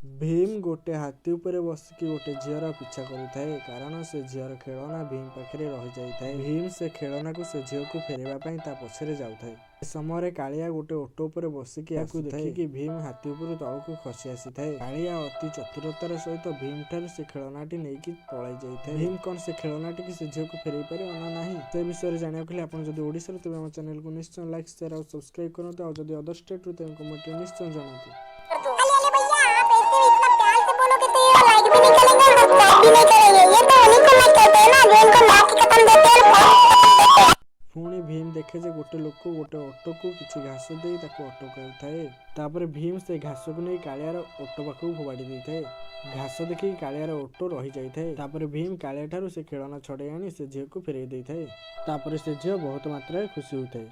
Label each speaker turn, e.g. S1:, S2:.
S1: ଭୀମ ଗୋଟେ ହାତୀ ଉପରେ ବସିକି ଗୋଟେ ଝିଅର ପିଛା କରୁଥାଏ, କାରଣ ସେ ଝିଅର ଖେଳନା ଭୀମ ପାଖରେ ରହିଯାଇଥାଏ। ଭୀମ ସେ ଖେଳନାକୁ ସେ ଝିଅକୁ ଫେରାଇବା ପାଇଁ ତା ପଛରେ ଯାଉଥାଏ। ଏ ସମୟରେ କାଳିଆ ଗୋଟେ ଓଟ ଉପରେ ବସିକି ଏହାକୁ ଦେଖିକି ଭୀମ ହାତୀ ଉପରୁ ତଳକୁ ଖସି ଆସିଥାଏ। କାଳିଆ ଅତି ଚତୁରତାର ସହିତ ଭୀମ ଠାରୁ ସେ ଖେଳନାଟି ନେଇକି ପଳାଇ ଯାଇଥାଏ। ଭୀମ କଣ ସେ ଖେଳନାଟିକି ସେ ଝିଅକୁ ଫେରାଇ ପାରିବ ନା ନାହିଁ, ସେ ବିଷୟରେ ଜାଣିବାକୁ ହେଲେ ଆପଣ ଯଦି ଓଡ଼ିଶାରୁ, ତେବେ ଆମ ଚ୍ୟାନେଲକୁ ନିଶ୍ଚୟ ଲାଇକ୍, ସେୟାର ଆଉ ସବସ୍କ୍ରାଇବ କରନ୍ତୁ। ଆଉ ଯଦି ଅଦର ଷ୍ଟେଟ୍ରୁ, ତେବେ କମେଣ୍ଟରେ ନିଶ୍ଚୟ ଜଣାନ୍ତୁ।
S2: अरे अरे भैया, आप ऐसे इतना प्यार से बोलोगे तो ये लाइक भी नहीं करेंगे और सब्सक्राइब भी नहीं करेंगे। ये तो उन्हीं को लाइक करते हैं ना, जो इनको माँ की कसम देते हैं और बाप की कसम देते हैं।
S1: ପୁଣି ଭୀମ ଦେଖେ ଯେ ଗୋଟେ ଲୋକ ଗୋଟେ ଓଟକୁ କିଛି ଘାସ ଦେଇ ତାକୁ ଅଟକାଉଥାଏ। ତାପରେ ଭୀମ ସେ ଘାସକୁ ନେଇ କାଳିଆର ଓଟ ପାଖକୁ ଫୋପାଡ଼ି ଦେଇଥାଏ। ଘାସ ଦେଖିକି କାଳିଆର ଓଟ ରହିଯାଇଥାଏ। ତାପରେ ଭୀମ କାଳିଆ ଠାରୁ ସେ ଖେଳନା ଛଡ଼େଇ ଆଣି ସେ ଝିଅକୁ ଫେରାଇ ଦେଇଥାଏ। ତାପରେ ସେ ଝିଅ ବହୁତ ମାତ୍ରାରେ ଖୁସି ହୋଇଥାଏ।